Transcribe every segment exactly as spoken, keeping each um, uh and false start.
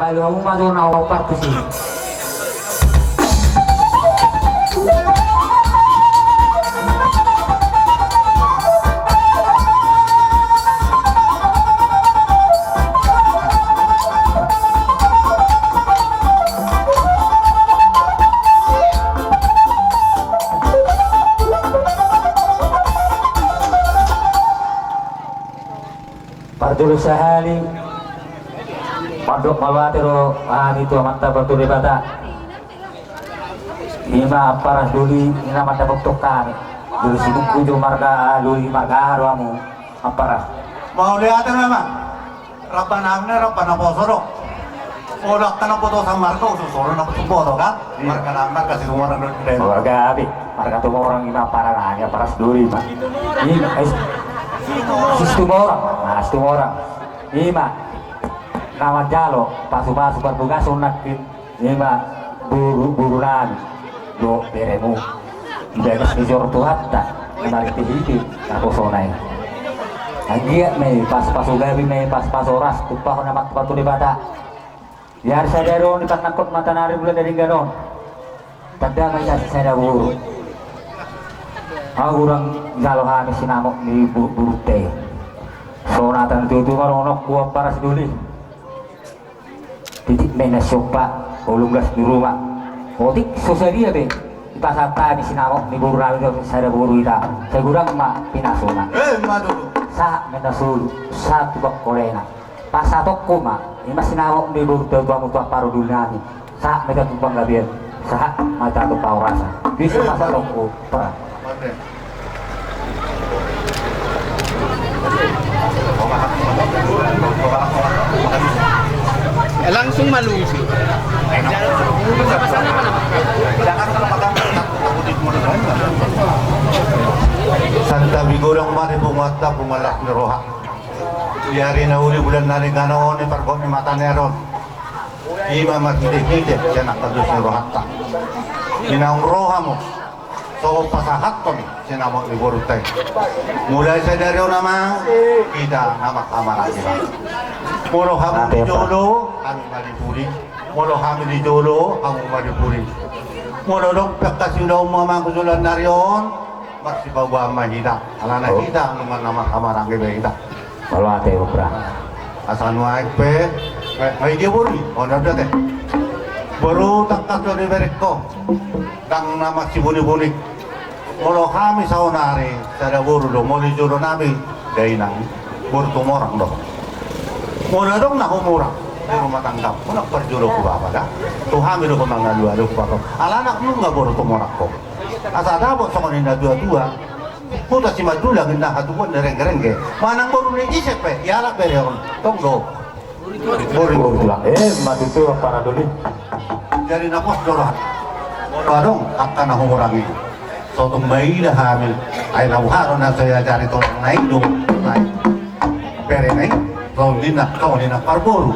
Palu hamu ma jo na opat tusi. Parjolo sahali, mandok mauliate do hami tu Amanta Debata. Ima Amparas Doli, ina mandapothon hami. Doli Sibukku jo marga, ah, Doli marga aha do hamu, Amparas? Mauliate ma. Rap ma nang, rap ma naposo do. Oda tana poto sa marga, usus soro na poto kan? Iya. Marga na, marga Situmorang do. Marga abi, marga Tumorang ima parana, ya, Amparas Doli ima. Ima, eh, Situmorang. Nah, Situmorang. Ima. Na manjalo pasu-pasu parbagason nangkin. Ima boru, boru nami dohot beremu. Di bagas ni joro Tuhanta, na marhite-hite naposona i. Anggiat ma i pas-pas gabe, ma i pas-pas horas, tumpahon Amanta Debata. Di ari sadari on, di panangkok matanari bulan na denggan on, tanda ma i sisada boru. Ahu hurang jalo hami sinamot ni bo-, borunta i. Sonatan tutu ma dohononku, Amparas Doli. Titik ma i na siompa, holong las ni ruma. Otik so sadia pe dipasahat hami sinamot ni boru nami dohot sada boru ita, sai godang ma pinasuna. Eh, ima tutu. Sahat ma i na solu, sahat tu bangkolena. Pasahatonku ma, ima sinamot ni boru tu hamu tu ampara doli nami. Sahat ma ita tu panggabean, sahat ma ita tu parhorasan. Di son pasahatonku, Amparas. Langsung malusi. Santabi godang ma di punguanta, punguan las ni roha. Di ari na uli, bulan na denggan on, di pargot ni matanari on. Ima marhite-hite sian angka dos ni rohanta. Di naung ro hamu, so pasahathon sinamot ni borunta i. Mulai sadari on amang, hita na marhahamaranggi. Molo hamu di jolo, hami ma di pudi. Molo hami di jolo, hamu ma di pudi. Molo adong pe angka siulaonmu amang tu joloan ni ari on, marsipaboa ma hita. Alana hita nunga na marhahamaranggi be hita. Molo ate, Bro. Asa nuaeng pe, eh, ai dia boru i, on da ate. Boru tangkas do diberengko. Ndang na masibuni-buni. Molo hami saonari, sada boru do, molo di jolo nami, dainang, boru Tumorang do. Molo adong na humurang di rumah tangga, unang parjolo tu bapa da. Tu hami do mangalualu tu bapa. Alana nunga boru Tumorang ho. Asa dapot songon i na tua-tua. Huta Simandulang ninna hatubuan ni rengge-rengge. Manang boru ni ise pe, ialap bere on. Tong do. Boru. Boru tulang. Eh, ima tutu, Amparas Doli. Jadi na pos do roha. Molo adong angka na humurang i, so tung maila hami. Ai na huhut do na so iajari tulang na i do. Bere na i. Songon ninna, songon ninna parboru.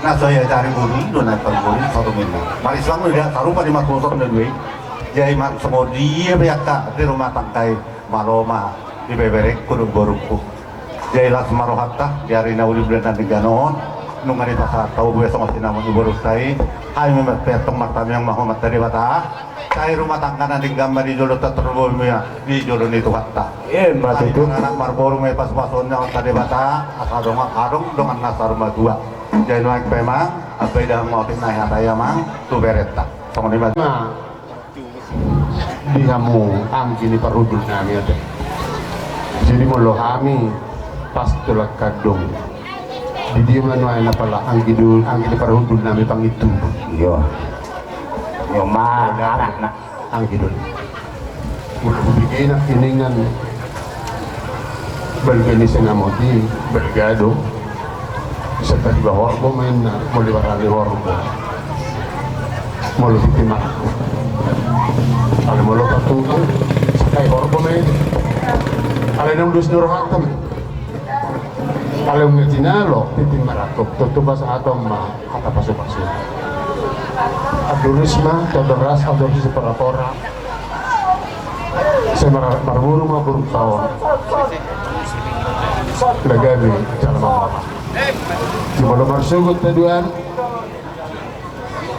Na so iajari boru i do na parboru, so tung ninna. Maris bangun dia, sarupa di marboson na dua i. Jadi mar-, songon dia pe angka di rumah tangga i. Malo ma, di beberengku dohot borungku. Jadi las ma rohanta, di ari na uli bulan na denggan on, nunga dipasahat hami be songon sinamot ni borunta i, hami ma pe antong martamiang ma tu Amanta Debata, sai rumah tangga na denggan ma di jolonta, tarlumobi ma di jolo ni Tuhanta. Ima tutu. Anak marboru ma i pasu-pasuonna Amanta Debata, asa adong, adong dongan na saur matua. Jadi nuaeng pe amang, ampe da hamu otik na i hata i amang, tu berenta. Songon i ma. Di hamu anggi ni parhundul nami ate. Jadi molo hami pas tulang kandung, di dia ma nuaeng apala anggi dul, anggi ni parhundul nami pangintubu. Iyo. Iyo ma, anak na. Anggi dul. Molo hubege na kiningan. Balga ni sinamot i, balga do. Santari ba horbo ma inna, molo ibarani horbo. Molo tintin ma. Alai molo patutu, sakai horbo ma i. Alai naung dos ni rohanta ma. Alai nunga tinalo, tintin marangkup, tutu pasahaton ma. Hata pasu-pasu. Andorus ma, andorus, andorus sipora-pora. Sai mar-, marboru ma borunta on. Lagabe jala mamora. Jumolo marsogot taduan.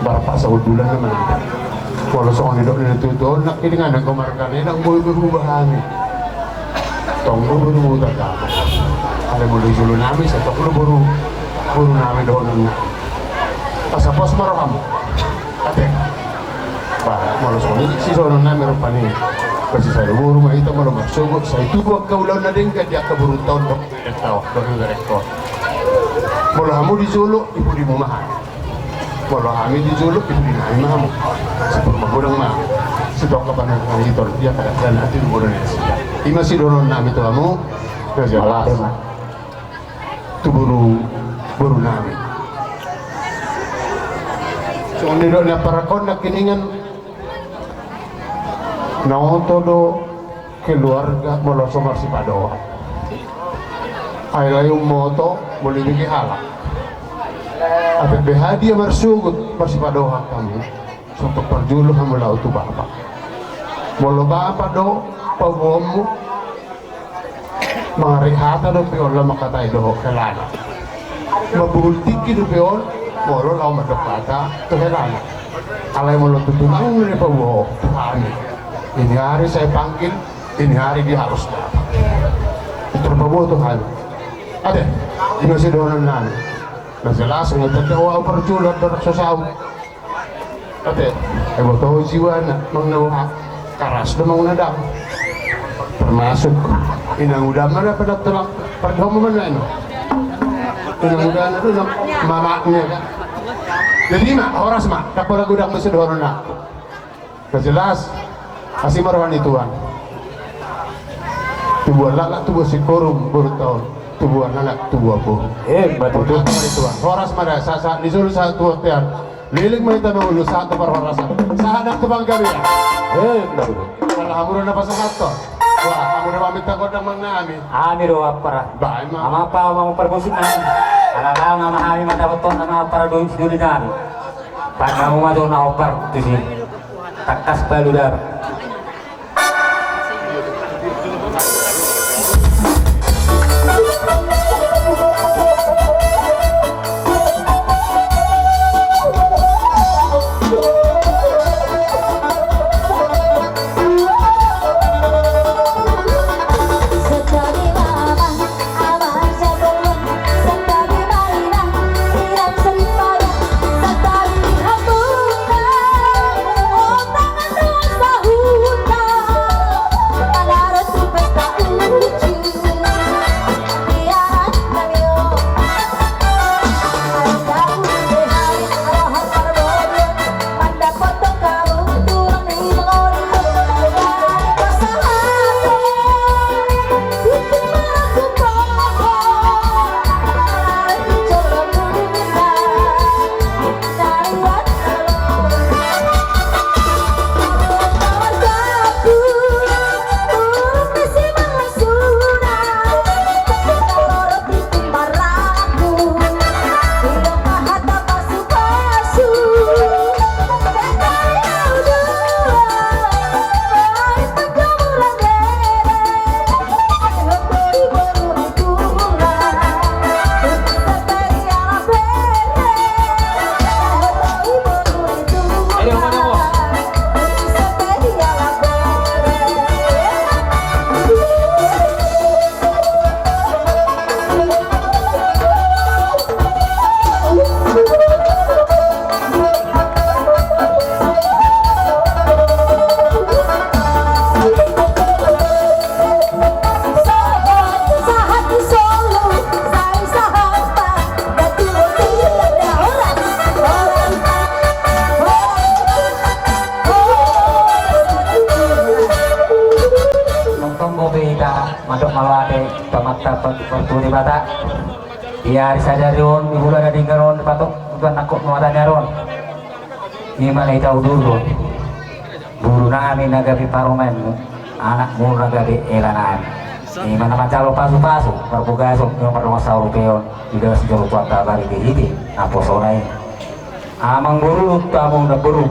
Barpa sahundulan na manang. Molo songon nidok ni na tutu on, nangkiningan anggo marga na i ndang boi berubah hami. Tong do boru tanda. Alai molo di jolo nami, sai tong do boru, boru nami dohonon na. Asa pos ma roham. Ate. Bah, molo songon i sidohonon nami rupani. Pasisada boru ma hita molo marsogot, sai tubu angka ulaon na denggan di angka borunta on dohot berengta on, dohot berengkon. Molo hamu di jolo, di pudimu ma hami. Molo hami di jolo, di pudi nami ma hamu. Sipur magodang ma. Sitongka panangkang itol, dia kadang dan hati di boru nami. I ma sidohonon nami tu hamu. Na jelas. Tu boru, boru nami. Songon nidok ni ampara on nangkiningan, na oto do keluarga molo so marsipadohan. Ai lae ummoto molo dibege halak. Ate beha dia marsogot marsipadohan hamu. Songon parjolo hamu laho tu bapa. Molo bapa do paboaonmu, mangarek hata dope on laho mangkatai dohot helana. Mabuhul tingki dope on molo laho mandok hata tu helana. Alai molo tutu nang na paboa tu hami, ini hari saya panggil, ini hari dia harus datang. Itu paboa tu hami. Ate, i ma sidohonon nami. Na jelas nga tanda au parjolo dohot so saut. Ate, ai boto ho jiwana, manang na boha, karas do manang na dang. Termasuk inang uda ma na pernah tulang, pernah ho ma na ino. Inang uda na do na mamaknya kan. Jadi ma, horas ma, tapala godang ma sidohonon na. Na jelas, asi ma roha ni Tuhan. Tubuan laklak, tubuan singkoru, boru taon, tubuan anak, tubuan boru. Eh, betul. Horas ma roha ni Tuhan. Horas ma da, sahat-sahat ni solu, sahat tu bontean. Leleng ma hita mangolu sahat tu parhorasan. Sahat nang tu panggabean. Eh, betul. Ala hamu do na pasahathon. Wah, hamu do maminta gondang manang nami. Hami do ampara. Baen ma. Amang pa, amang parmusik nami. Ala laho nama hami mandapothon nama ampara dohot sidoli nami. Pandamu ma tu na ompar tu si. Tangkas palu daro. Nunga tong bope hita mandok mauliate tu Amanta Martua Debata. Di ari sadari on, di bulan na denggan on, dipatok Tuhan nangkok nuaeng ni ari on. Ima na hita udur do. Boru nami na gabe parumaenmu, anakmu na gabe hela nami. Ima na manjalo pasu-pasu, marbagason, ima mardongan saur matua on, di dalan sijolo Tuhanta marhite-hite naposona i. Amangboru, tu hamu namboru,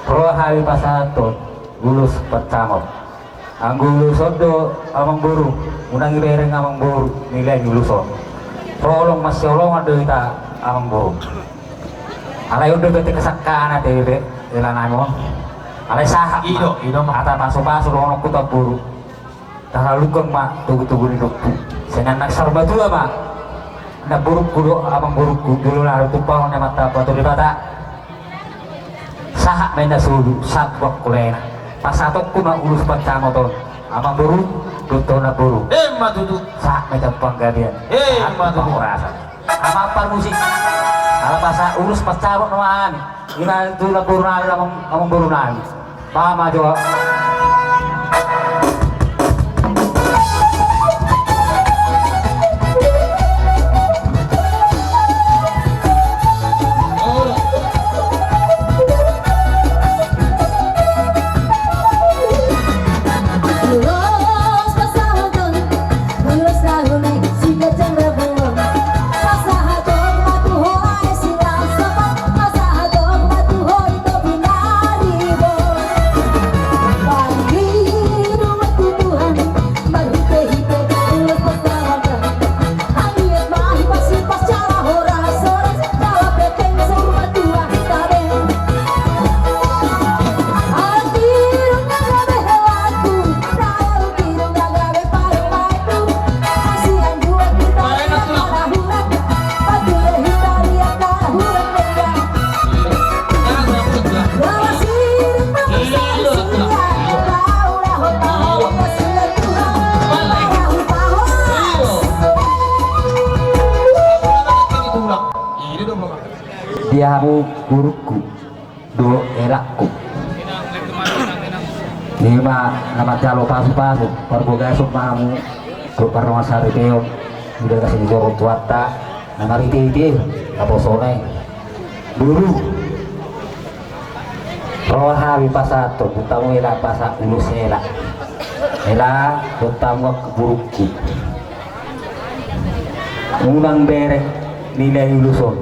ro hami pasahathon ulos pansamot. Anggo ulos on do, amangboru, unang dibereng amangboru, nilai ni ulos on. Holong masihaholongan do hita, amangboru. Alai on do berarti kesangkapan ate be, ela nami on. Alai sahat ma. I do, i do ma. Hata pasupasu dohononku tu namboru. Tahaluhon ma togutogu ni lombu. Sai na saur matua ma namborungku dohot amangborungku, jolo na ro tumpahon ni Amanta Debata. Sahat ma inna solu, sahat tu angka na lain. Pasahatonku ma ulos pansaripeon, amangboru dohot namboru. Emma tutu. Sahat ma hita tu panggabean. Emma tutu. Sahat tu panghorasan. Amang parmusik. Ala pasahat ulos pansaripeon ma hami. Ima tu namboru nami, amang, amangboru nami. Paham ma jo. Dia hamu gurungku dohot elakku. Ima na manjalo pasupasu, parbagason ma hamu dohot parrohasaripeon, di bagasan ni joro ni Tuhanta na marhitehite naposona i. Boru, ro hami pasahathon, dohot hamu ela pasahat ulos ela. Ela, dohot hamu angka gurungku. Unang bereng nilai ulos on.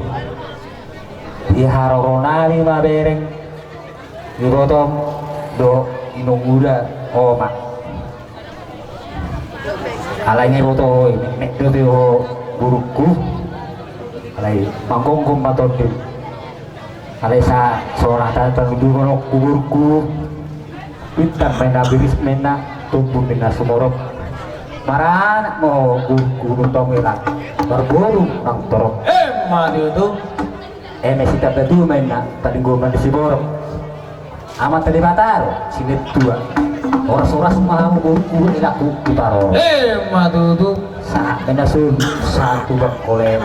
Di haroro nami ma bereng ibotom dohot inong uda, omak. Alai na iboto ho i, neknek dope ho gurungku. Alai manggomgom ma tondim. Alai sa, so ra tatanduhononku gurungku. Bintang ma inna, biris ma inna, tumbu ma inna sumorop. Maranak ma ho gurungku, dohot hamu ela, marboru nang torop. Emma tutu. Eme sitamba tua ma inna, palinggoman ni siborok. Amanta Debata do sintua. Horas-horas ma hamu gurungku, elakku, diparorot. Emma tutu. Sahat ma inna solu, sahat tu angka na lain.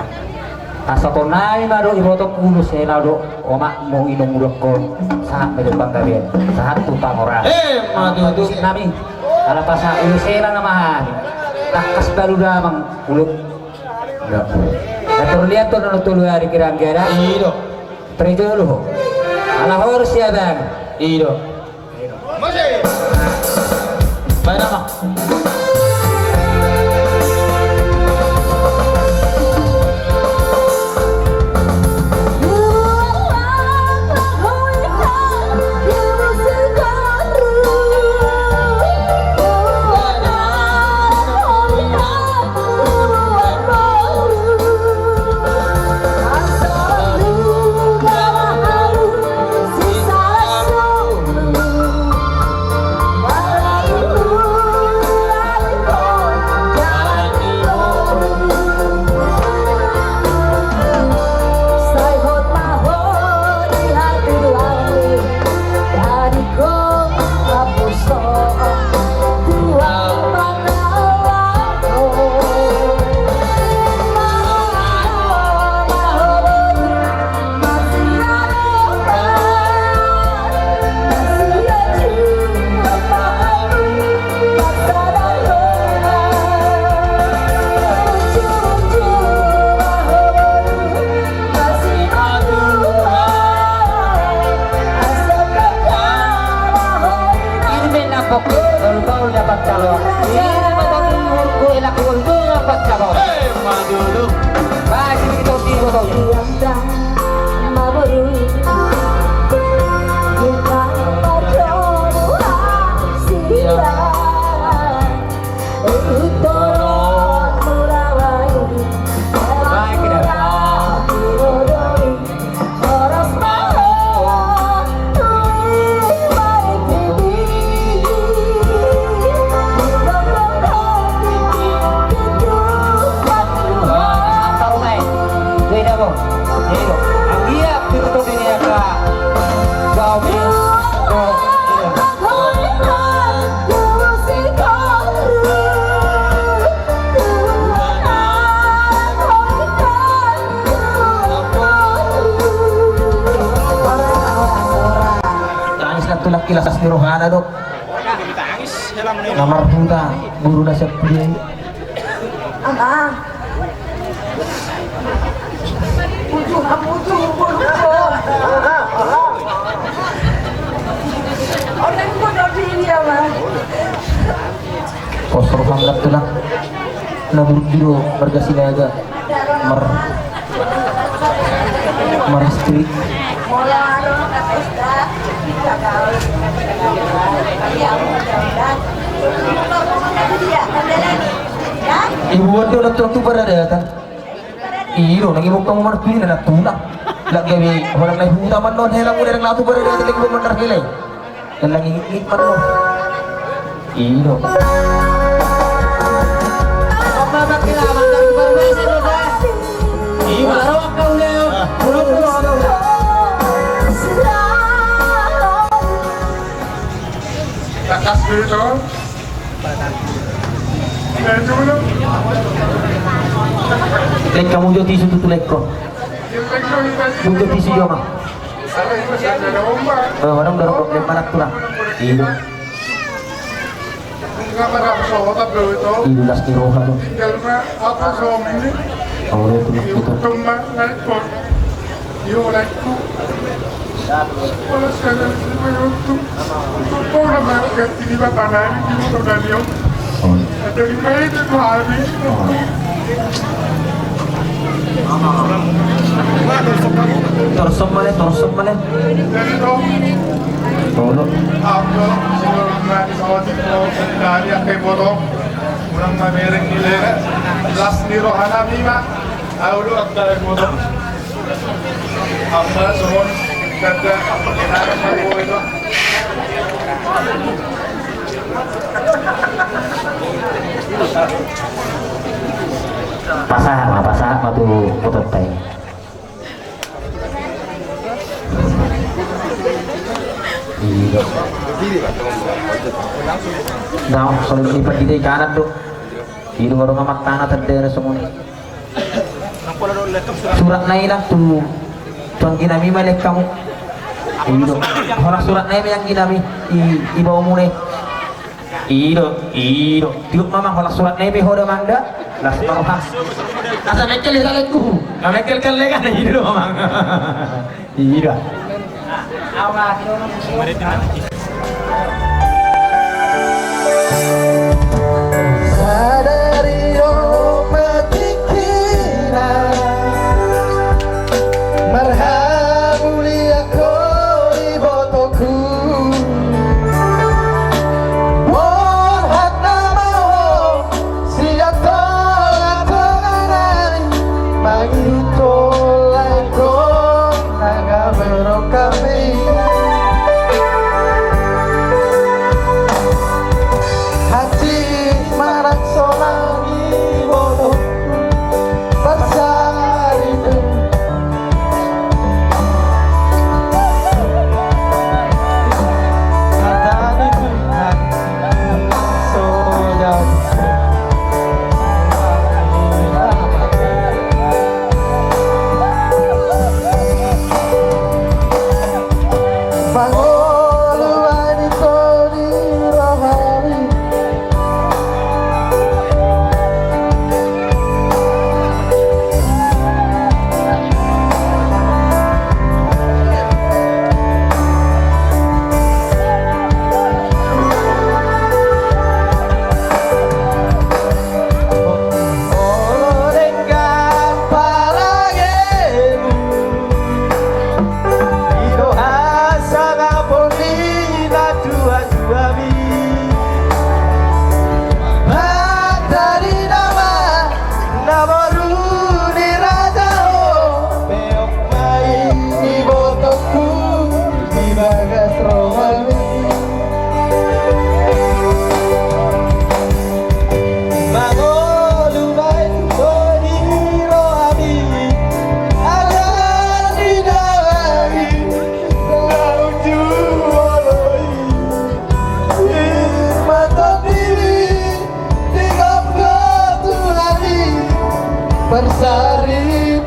Pasahaton nami ma dohot ibotom ulos ela dohot omakmu, inong udangkon. Sahat ma tu panggabean, sahat tu panghorasan. Emma tutu. Nami, ala pasahat ulos ela nama hami. Tangkas balu damang ulut. Iya. Na torliat tu na tolu ari kirang gara. I do. Prejolo ho. Ala horas siabang. I do. Baik nama. Las ni rohana do. Na marhuta guru na sian pudi i. Amang. Putu, putu, putu. Onen ko do di dia, Amang. Pos roham lah tulang. Na burju do marga Sinaga. Mar-, maristri. Ibuan do na tulang tu paradatan. I do, nang i mungkin martuli na tulang. Lagi be, holan na huta mandok hela muda nang laho tu paradatan lagi be mandok hela. Nang i, i mandok. I do. Takas dulu. Lek hamu jo tisu tutu lek ho. Hamu jo tisu jo ma. Eh, orang dorong lek manat tulang. I do. I do las ni roha do. Oh, itu, itu. Torsom male, torsom male. Tolo. Las ni roha nami ma. Aduh, aku tak ada foto. Apa semua? Kata, pasahat ma, pasahat ma tu foto tai. Iya. Nah, soal ini pagi deh kanan tuh. Ini baru ngamat tanah tadi ada semua nih. Surat na i nang tu, tu anggi nami ma lek hamu. I do. Holan surat na i ma anggi nami. I, i baomu na i. I do, i do. Tiop ma amang holan surat na i ma i ho da mangda. Las ma roha. Asa mengkel i salekku. Na mengkel-kel lekan i do amang. Ida. Sadari on patikkinan marhamulian ho ibotongku. Borhat nama ho sian tonga-tonga nai, mangihut lae ho nang berok kami. Hansit manang sonang ibotongku, parsaripeon. I do hasangapon ni natuatuami. Mantari nama na boru ni raja ho, peok ma i ibotongku di bagas rohami. Mangolu baen boni rohami, ala di dalan i, lalu juoloi. Ingkon ma tondimi, tingkop tu hami, parsaripeon.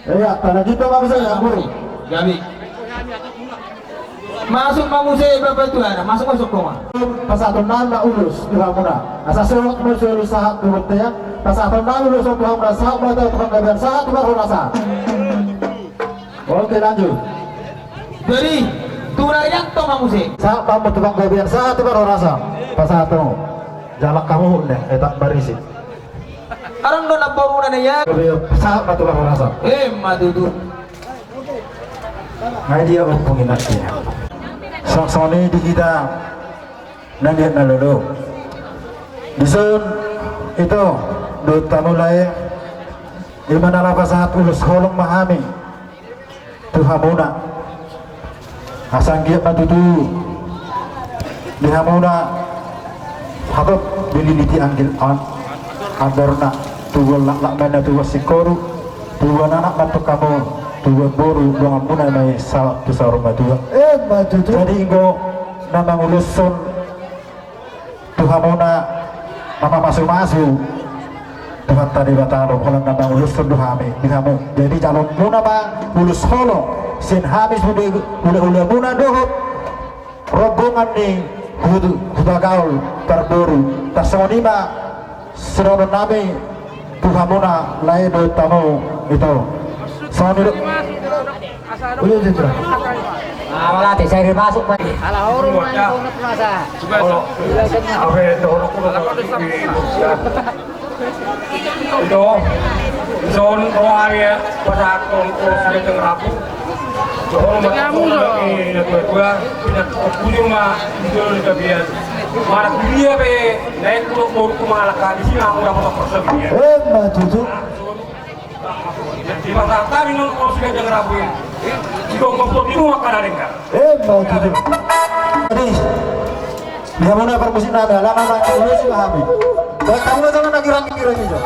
Iya, tanah juta ma muse ya, Guru. Jadi. Masuk ma muse, Bapak Tuan, masuk, masuk kau ma. Pasahaton nami ma ulos tu hamuna. Asa sehat muse ulos sahat tu bontean. Pasahaton nami ulos tu hamuna, sahat ma tu tukang gabean, sahat tu parhorasan. Oke, lanjut. Jadi, tu na rianto ma muse. Sahat ma tu tukang gabean, sahat tu parhorasan. Pasahaton. Jalak hamu ne, etak barisi. Arang do na boruna na ia. Sahat ma tu parhorasan. Emma tutu. Ngai dia ompung inanti. Songon i di hita na liat na lolo. Dison ito, dohot hamu lae, i ma na laho pasahat ulos holong ma hami tu hamuna. Asa anggiat ma tutu di hamuna hatop dililiti anggil an-, anggorna, tubuan laklak ma na tubuan singkoru, tubuan anak ma tong hamu, tubuan boru, donganmuna ma i sahat tu saur matua. Emma tutu. Jadi anggo na manguloshon tu hamuna na mamasumasu Tuhanta Debata do, holan na manguloshon do hami di hamu. Jadi jalonmuna ma ulos holong sian hami sude hula-hulamuna dohot rombongan ni Hu-, Hutagaol parboru. Tarsongon i ma sidohonon nami tu hamuna lae dohot hamu ito. Songon i do. Udah, udah, udah. Ah, malatih, saya dimasuk, Pak. Ala hormat, hormat masa. Olo. Apa ya, itu hormat, hormat. Ito, son, rohani ya, pasahathon, o, sudah dengar aku. Hormat, hormat, ini, ya, dua, dua, ini, aku cuma, itu, udah biasa. Mana dia, be, naik, kurang, kurang, kurang, ala, kan, di sini, aku dapat persen, ya. Emma tutu. Di masa kami non kau sudah dengar apa ini? Di kau kau di rumah kada dengar. Emma tutu. Jadi, di hamuna parmusik nami, ala nama ulos ma hami. Baik, kamu na jalan lagi rangi-rangi jo.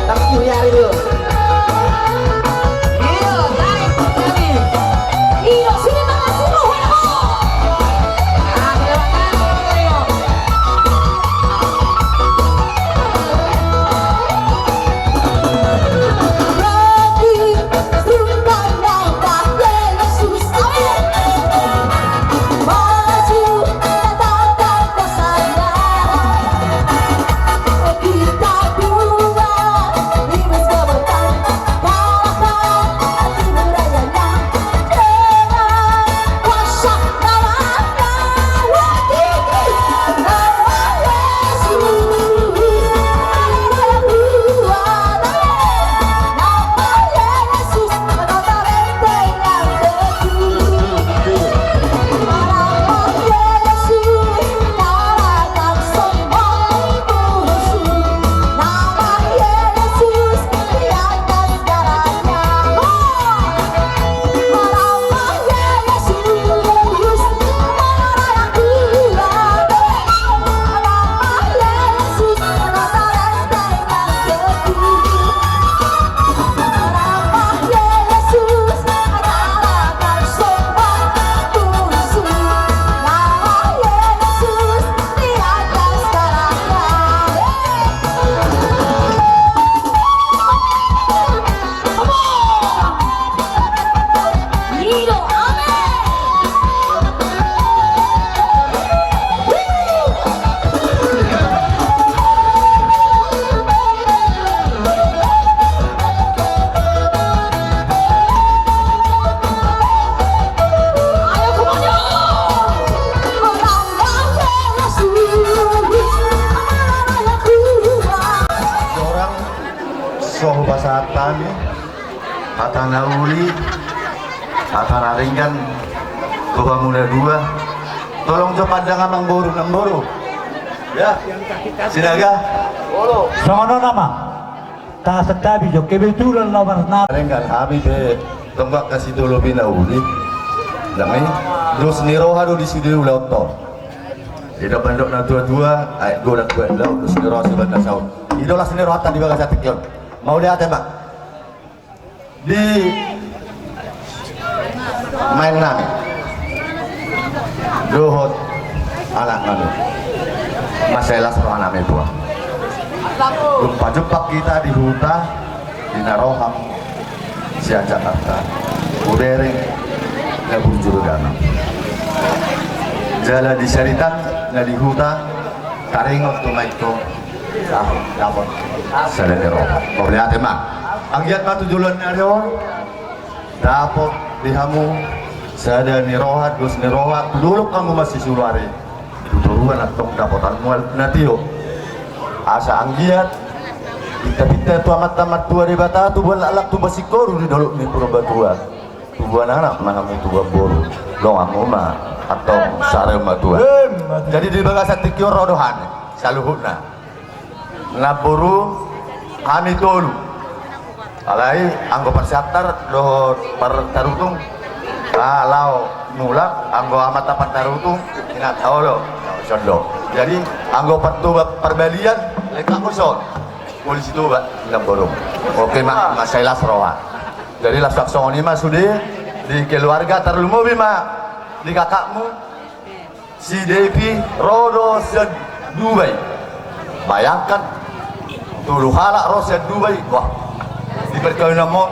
Tapi Suryari dulu. Iyo, jadi, jadi. Iyo, sudah makasih, mohon, mohon. Ah, terima kasih, iyo. Orang so hupasahat hami hata na uli, hata na denggan, tu hamu na dua. Tolong jo pandang amang boru, nang boru. Ya, Sinaga. Songon on ma. Tahasantabi jo kebetulan laho marnata. Denggan hami pe tonggak na sitolopi na uli. Dang i, dos ni roha do di sude ulaonta. Ida pandok na tua-tua, ai godang buat lau, dos ni roha siban na saut. I do las ni rohanta di bagasan tingki on. Mauliate ma. Di maen nami dohot anak nami, mansai las roha nami, Tuan. Dung pajumpang hita di huta, di na ro hamu sian Jakarta, hubereng na burju do damang. Jala di saritan na di huta, taringot tu ma ingkon dapot sada ni roha. Mauliate ma. Anggiat ma tu joloan ni ari on dapot di hamu sada ni roha, dos ni roha, tu dolok hamu masisuluari, tu toruan antong dapotanmu na tio. Asa anggiat pinta-pinta tu Amanta Martua Debata, tubuan laklak, tubuan singkoru di dolok ni Purbatua. Tubuan anak ma hamu, tubuan boru, donganmu ma antong sarimatua. Jadi di bagasan tingki on ro do hami saluhutna. Namboru, hami tolu. Alai anggo parsiantar dohot partarutung, ah, laho mulak, anggo amanta partarutung, inanta olo, songon do. Jadi anggo partoba parbalian, lengkap do son. Polisi Toba, Namboru. Oke ma, mansai las roha. Jadi las songon i ma sude di keluarga, tarlumobi ma di kakakmu. Si Devi ro do sian Dubai. Bayangkan, tolu halak ro sian Dubai. Wah, di perkawinanmu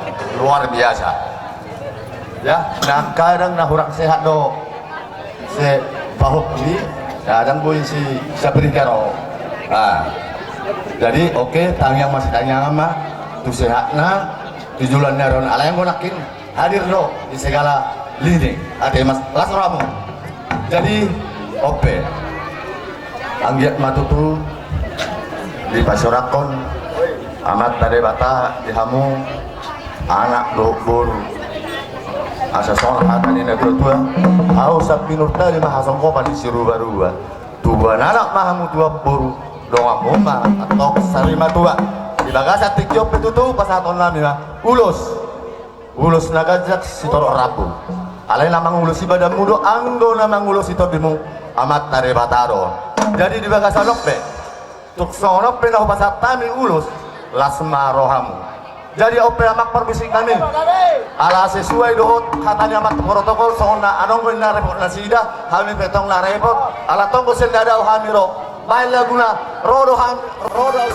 luar biasa. Ya, na kadang na hurang sehat do si pahop i, kadang boi si Sabrina ro. Nah, jadi oke, tangiang ma, sitangiangan ma tu sehatna, tu joloan ni ari on, alai anggo nangkin hadir do di segala lini. Ate, mas, las rohamu. Jadi, ope. Anggiat ma tutu dipasoranghon Amanta Debata di hamu anak dohot boru. Asa songon hata ni na tua-tua, hau sambinurta di ma hasongkopan di siruba-ruba. Tubuan anak ma hamu, tubuan boru, donganmu ma antong sarimatua. Di bagasan tingki on pe tutu pasahaton nami ma ulos. Ulos na ganjang sitorop rambu. Alai na mangulosi badanmu do, anggo na mangulosi tondimu Amanta Debata do. Jadi di bagasan on pe, tung songon on pe na hupasahat hami ulos, Las ma rohamu. Jadi on pe amang parmusik nami. Ala sesuai dohot hata ni amang protokol songon na adong do na repot nasida, hami pe tong na repot. Ala tong do sian na dao hami ro. Baen laguna, ro do hami, ro do hami.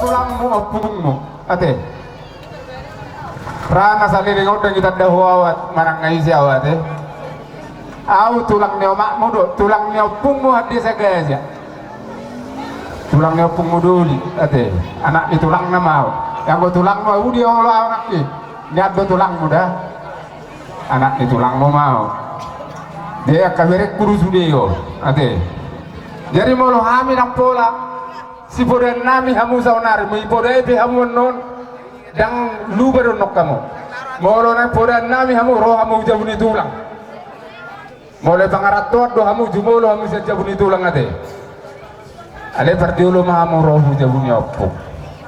Tulangmu, ompungmu, ate. Ra na saleleng on ndang itanda ho ahu manang na ise ahu, ate. Ahu tulang ni omakmu do, tulang ni ompungmu, ate, Sagaja. Tulang ni ompungmu doli, ate. Anak ni tulangna ma ahu. Anggo tulangmu ahu, dia olo ahu, anak i. Nian do tulangmu da. Anak ni tulangmu ma ahu. Dia angka berengku do sude on, ate. Jadi molo hami ndang pola, sipodaannami hamu saonari, molo ipodai pe hamu annon, ndang lupa do annon hamu. Molo naeng podaannami hamu, ro hamu jabu ni tulang. Molo pangarantoan do hamu, jumolo hamu sian jabu ni tulang, ate. Alai parjolo ma hamu ro tu jabu ni ompung,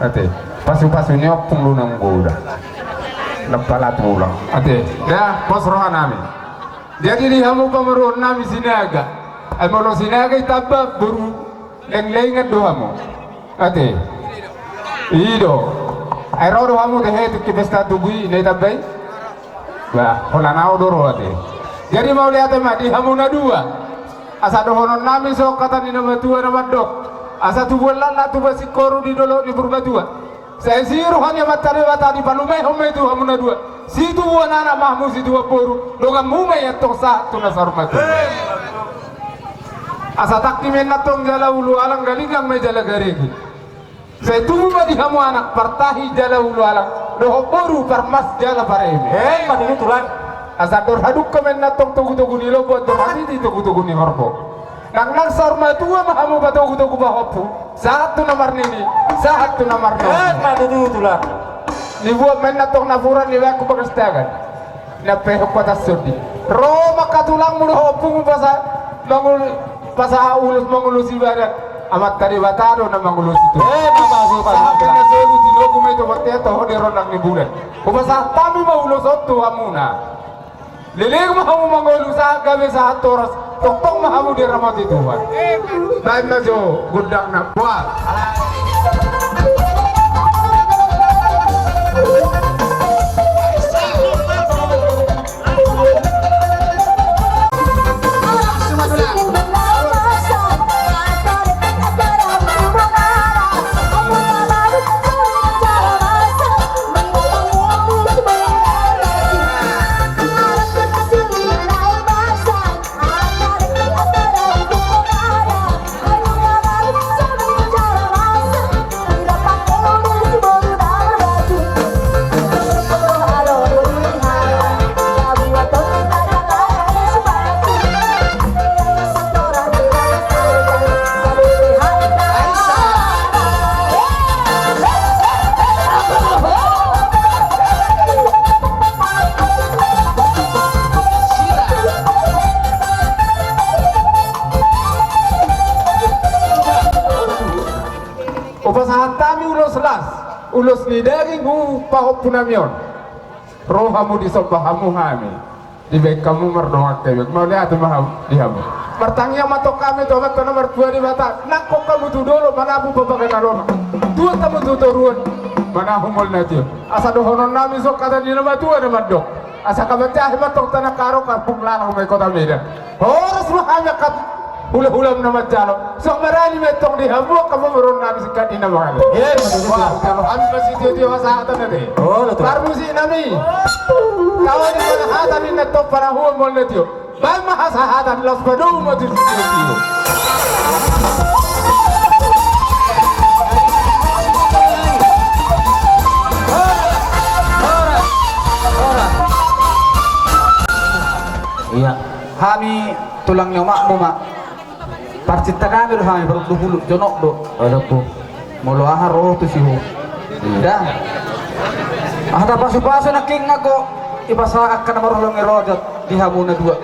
ate. Pasupasu ni ompung do na manggoda. Ndang pola tulang, ate. Da, pos rohanami. Jadi di hamu pamoruonnami Sinaga. Ai molo Sinaga itamba boru Lenglengan do hamu, ate. I do. Ai ro do hamu, tehe, tingki pesta tugu i na itamba i? Bah, holan ahu do ro, ate. Jadi mauliate ma di hamu na dua. Asa dohononnami songon hata ni na matua na mandok: Asa tubuan laklak tubuan singkoru di dolok ni Purbatua. Sai si roha ni Amanta Debata dipalumaehon ma i tu hamu na dua. Situbuan anak ma hamu situbuan boru, donganmu ma i antong sahat tu na saur matua. Asa tangki ma inna tong jala ulu alang, galinggang ma i jala garege. Sai tubu ma di hamu anak partahi jala ulu alang, dohot boru parmas jala pareme. Eh, mati ni tulang. Asa andor hadungka ma inna tong togutogu ni lombu, andor hatiti togutogu ni horbo. Nangnang saur matua ma hamu patogutogu pahompu, sahat tu na marnini, sahat tu na marnono. Eh, mati ni tulang. Dibuat ma inna tong napuran dibaen tu bagas dagan. Nampehon patas sondi. Ro ma angka tulangmu dohot ompumu pasa mangul-, pasahat ulos mangolosi badan. Amanta Debata do na mangolosi tubu. Eh, mamasu, sahat ma inna solu, tinogu ma i tu bontean, toho di rondang ni bulan. Hupasahat hami ma ulos on tu hamuna. Leleng ma hamu mangolu, sahat gabe sahat horas. Tongtong ma hamu diramoti Tuhan. Baen ma jo gondangna. Buat. Hupasahat hami ulos las, ulos ni daging tu pahompunami on. Ro hamu, disomba hamu hami. Dibaen hamu mardongan kebek. Mauliate ma hamu, di hamu. Martangiang ma tong hami tu Amanta na martua Debata, nangkok hamu tu dolok, manabu papaga na lomak. Tuat hamu tu toruan, manahu molo na tio. Asa dohononnami songon hata ni na matua na mandok: Asa kabanjahi ma tong tano, karoka pung lalang ma i kota Medan. Horas ma hami angka hulahulam na manjalo. Songon marani ma i tong di hamu angka pamoruonnami singkat ni na mangale. Eh, betul. Wah, jalo hami ma sitiotio hasahatan ate. Oh, betul. Parmusiknami. Taon ni hasahatan ninna tong, panahuon molo na tio. Baen ma hasahatan, laos padomu ma tu sitiotio. Iya. Hami tulang ni omakmu ma. Parcinta nami do hami, parhundul-hundul, jonok do. Adakku. Molo aha ro tu si ho. Iya. Da. Aha, tapasupasu nangkin anggo i, pasahat angka na marholong i ro di hamu na dua.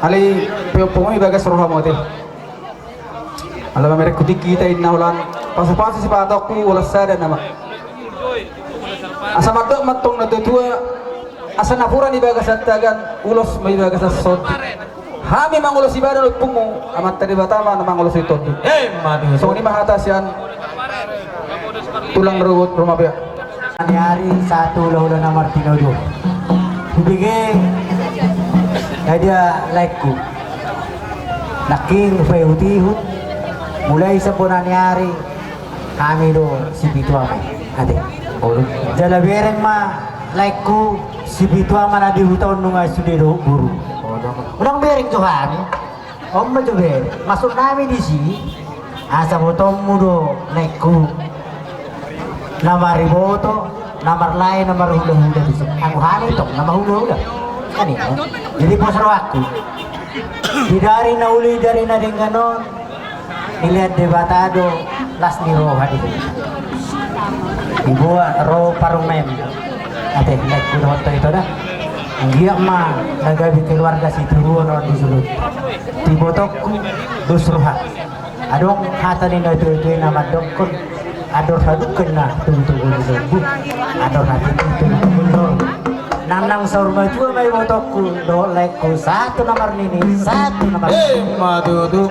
Alai peompongmu i bagas rohamu ate. Ala mamereng hu tingki hita inna, holan pasupasu sipahatahonku, holan sada nama. Asa mandok ma tong na tua-tua, asa napuran i bagasan dagan, ulos ma i bagasan sondi. Hami mangolosi badan, ompungmu Amanta Debata ma na mangolosi tondi. Eh, mati. Songon i ma hata sian tulang rorobot Roma Bea. Ni ari sahat tu hulahula na martinodohon. Hubege, na dia laengku. Nangkin hupaihut-ihut. Mulai sian bona ni ari, hami do sipitu ama. Ate. Jala bereng ma laengku, sipitu ama na di huta on nunga sude dohot boru. Unang bereng jo hami. On ma jo bereng. Maksudnami disi, asa botoonmu do laengku, na mariboto, na marlae, na marhulahula disi. Anggo hami tong na marhulahula. Kan i. Jadi pos rohangku. Di ari na uli, di ari na denggan on, dilehon Debata do las ni roha di hita. Diboan ro parumaen. Ate, laengku dohot ito da. Anggiat ma na gabe keluarga sitiruon on di sulut. Di ibotongku dos roha. Adong hata ni na tua-tua i na mandokkon, andor hadungka na tubu-tubu ni lombu, andor hatiti tubu-tubu ni horbo. Nangnang saur matua ma ibotongku dohot laengku, sahat tu na marnini, sahat tu na marnini. Eh, matutu.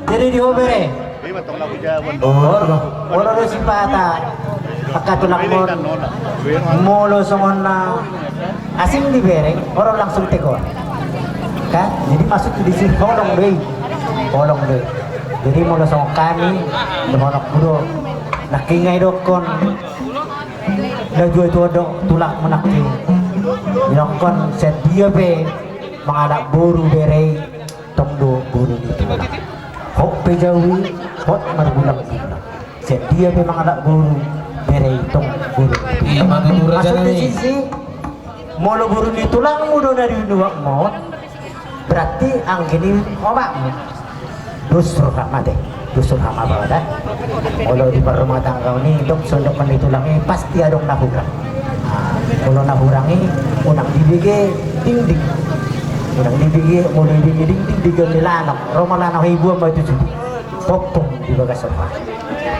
Jadi di ho bere. Oh, molo do sipata angka tulangmon, molo songon na asing dibereng, olo langsung tegur. Kan? Jadi maksudhu disi holong do i. Holong do i. Jadi molo songon hami, dohononku do. Nangkin nga didokkon na tua-tua do tulangmu nangkin. Didokkon sian dia pe mangalap boru bere i, tong do boru ni tulang. Pe jabu i hot margulang-gulang. Sian dia pe mangalap boru, bere i tong boru. Ima tutu, raja nami. Maksudna sisi, molo boru ni tulangmu do na di nuakmu on, berarti anggi ni omakmu. Dos roham ate, dos roham, apa kata? Molo di parrumah tangga on i, dok sondokkon ni tulang i, pasti adong na hurang. Ah, molo na hurang i, unang dibege dingding. Unang dibege, molo dibege dingding, dibege ni lanok. Ro ma lanok i, buan ma tutu. Pompong di bagas roha.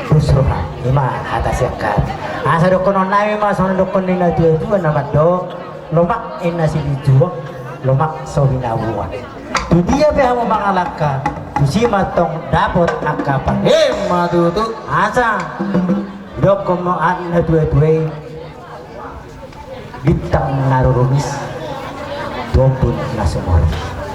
Dos roha, ima hata siangkan. Asa dokkon on nami ma songon dokkon ni na tua-tua na mandok, lomak inna silinjuang, lomak so binabuan. Tu dia pe hamu mangalangka, tusi ma tong dapot angka pang. Ima tutu. Asa dokkon ma na tua-tua i, bintang na rurumis, tu ombun na sumorop.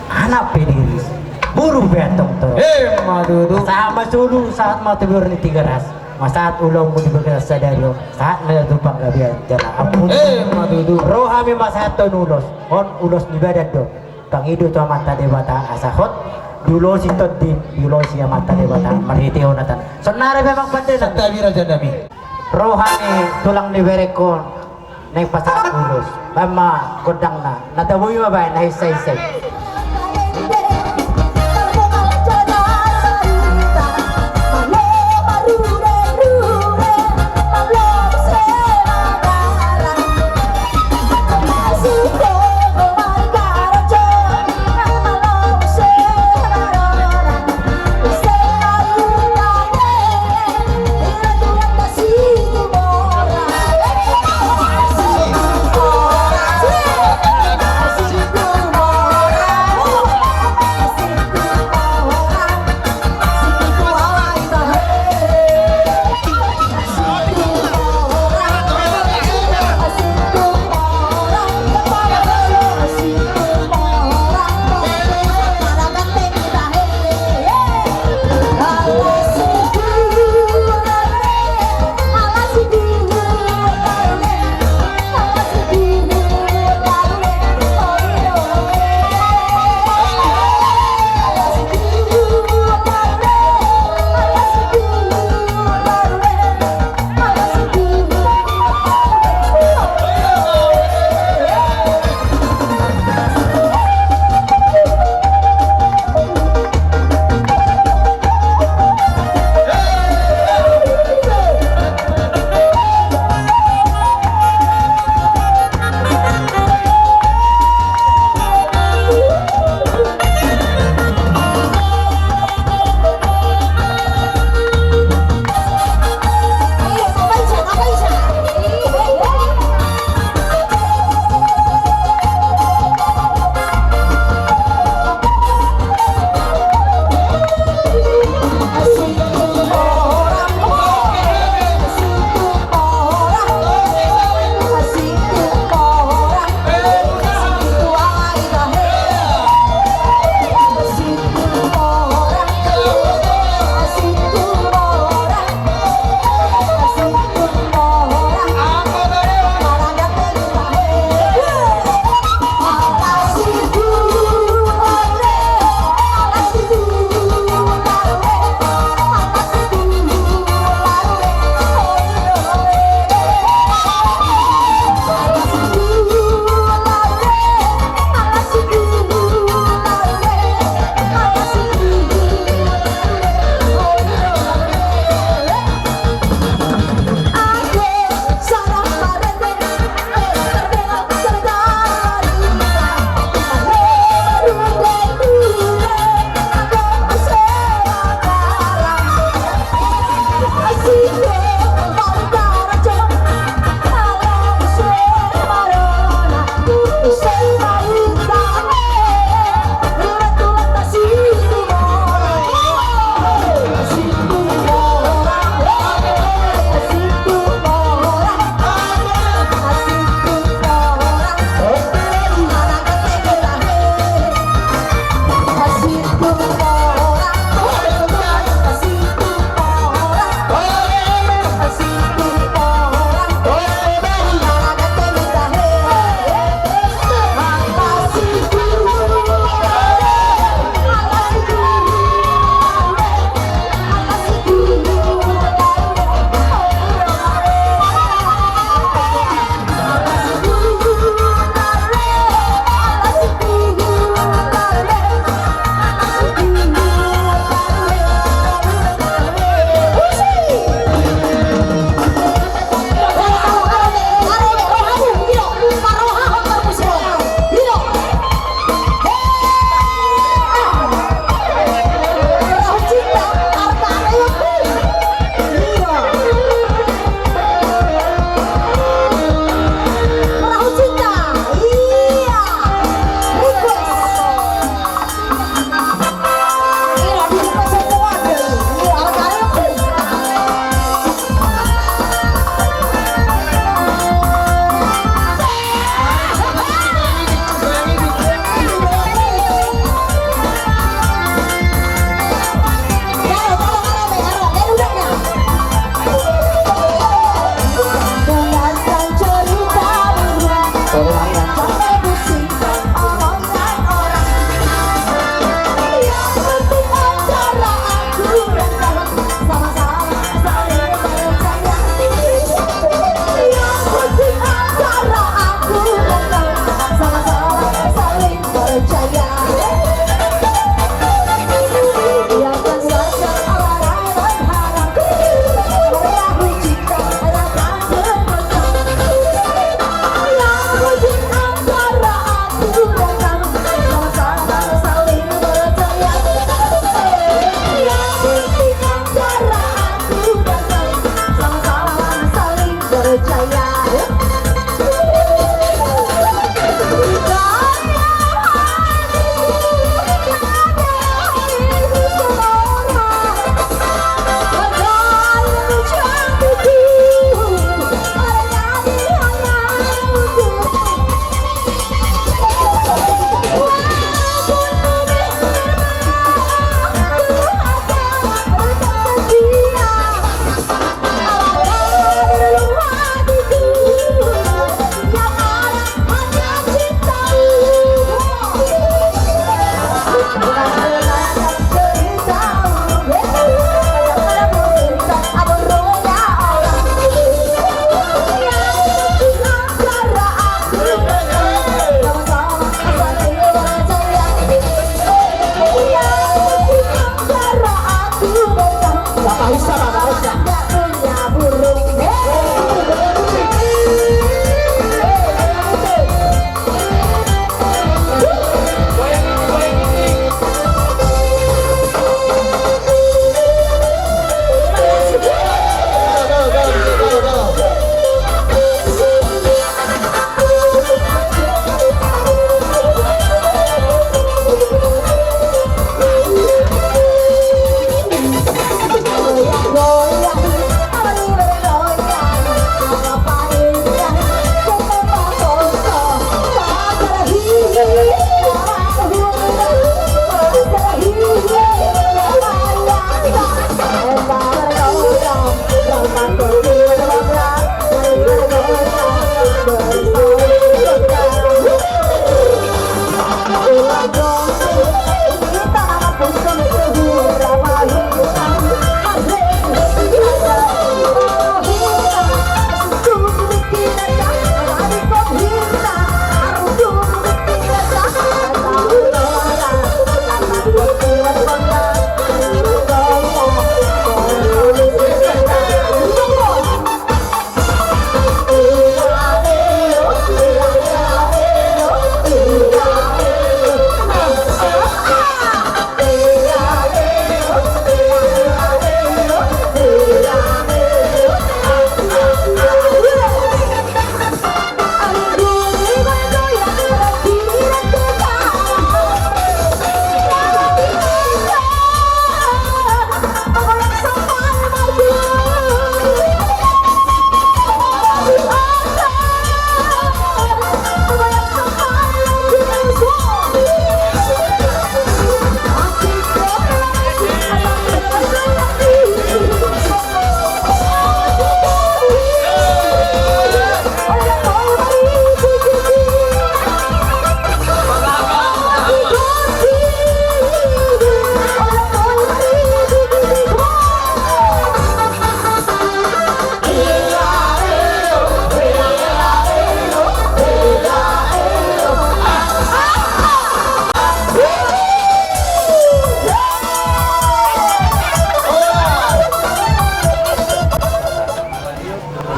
Anak pe diris, boru pe antong torop. Ima tutu. Sahat ma solu, sahat ma tu boru ni Tigaras. Masahat ulaonmu di bagasan sadari on, sahat ma tu panggabean jala ampun. Ima tutu. Ro hami masahathon ulos, on ulos ni badan do. Pangido tu Amanta Debata asa hot diulosi tondim, diulosi Amanta Debata marhite on, atan. Saonari pe, amang pande nami. Santabi, raja nami. Ro hami tulang ni berengkon, naeng pasahat ulos. Baen ma gondangna, na tabo i ma baen, na hisa-hisa i.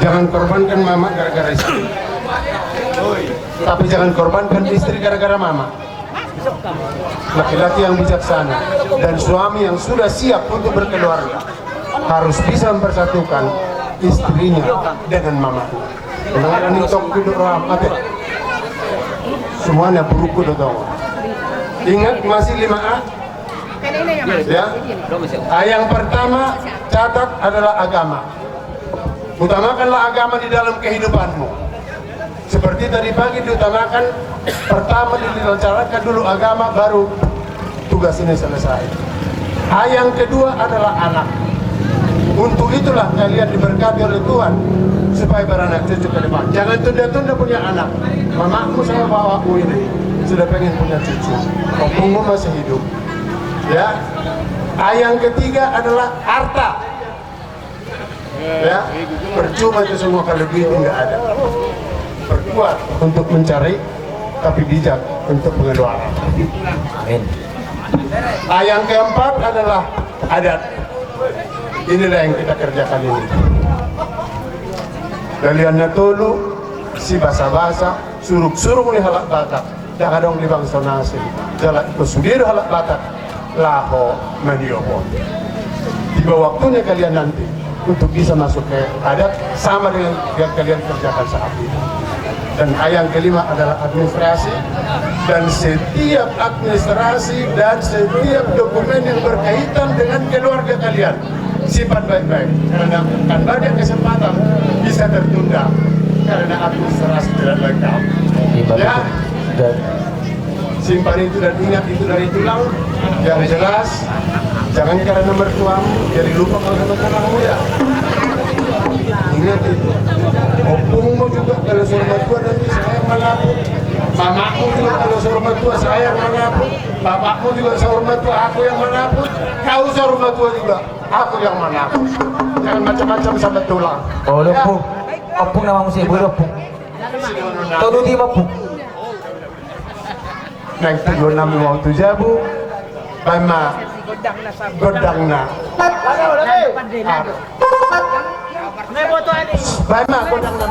Jangan korbankan mama gara-gara istri. Tapi jangan korbankan istri gara-gara mama. Laki-laki yang bijaksana dan suami yang sudah siap untuk berkeluarga harus bisa mempersatukan istrinya dengan mamanya. Semuanya buruk udah tahu. Ingat, masih lima A. Ya. A yang pertama, catat, adalah agama. Utamakanlah agama di dalam kehidupanmu. Seperti tadi pagi diutamakan, pertama dilaksanakan dulu agama, baru tugas ini selesai. A yang kedua adalah anak. Untuk itulah kalian diberkati oleh Tuhan supaya beranak cucu ke depan. Jangan tunda-tunda punya anak. Mamamu sama bapakmu ini sudah pengen punya cucu. Opungmu masih hidup. Ya. A yang ketiga adalah harta. Ya, percuma itu semua kalau duit nggak ada. Perkuat untuk mencari, tapi bijak untuk mengeluarkan. Amin. A yang keempat adalah adat. Inilah yang kita kerjakan ini. Kalian na tolu, si basa-basa, suruk-suruk ni halak Batak. Dang adong di bangso na asing. Jala iko sude do halak Batak laho maniopo. Tiba waktunya kalian nanti untuk bisa masuk ke adat sama dengan yang kalian kerjakan saat ini. Dan yang kelima adalah administrasi. Dan setiap administrasi dan setiap dokumen yang berkaitan dengan keluarga kalian, simpan baik-baik, karena akan banyak kesempatan bisa tertunda karena administrasi tidak lengkap. Iya, Pak. Ya. Betul. Dan simpan itu dan ingat itu dari tulang. Yang jelas, jangan karena mertuamu jadi lupa kalau sama tulangmu, ya. Ingat itu. Opungmu juga kalau saur matua nanti saya yang manaput. Mamamu juga kalau saur matua saya yang manaput. Bapakmu juga saur matua aku yang manaput. Kau saur matua juga. Aku yang mana? Jangan macam-macam sama tulang. Oh, ya. Ompung. Ompung nama musi, boleh ompung. Tolu di ompung. Naik tujuh enam mau tu jabu. Baik, Ma. Gondangna. Baen ma gondangna.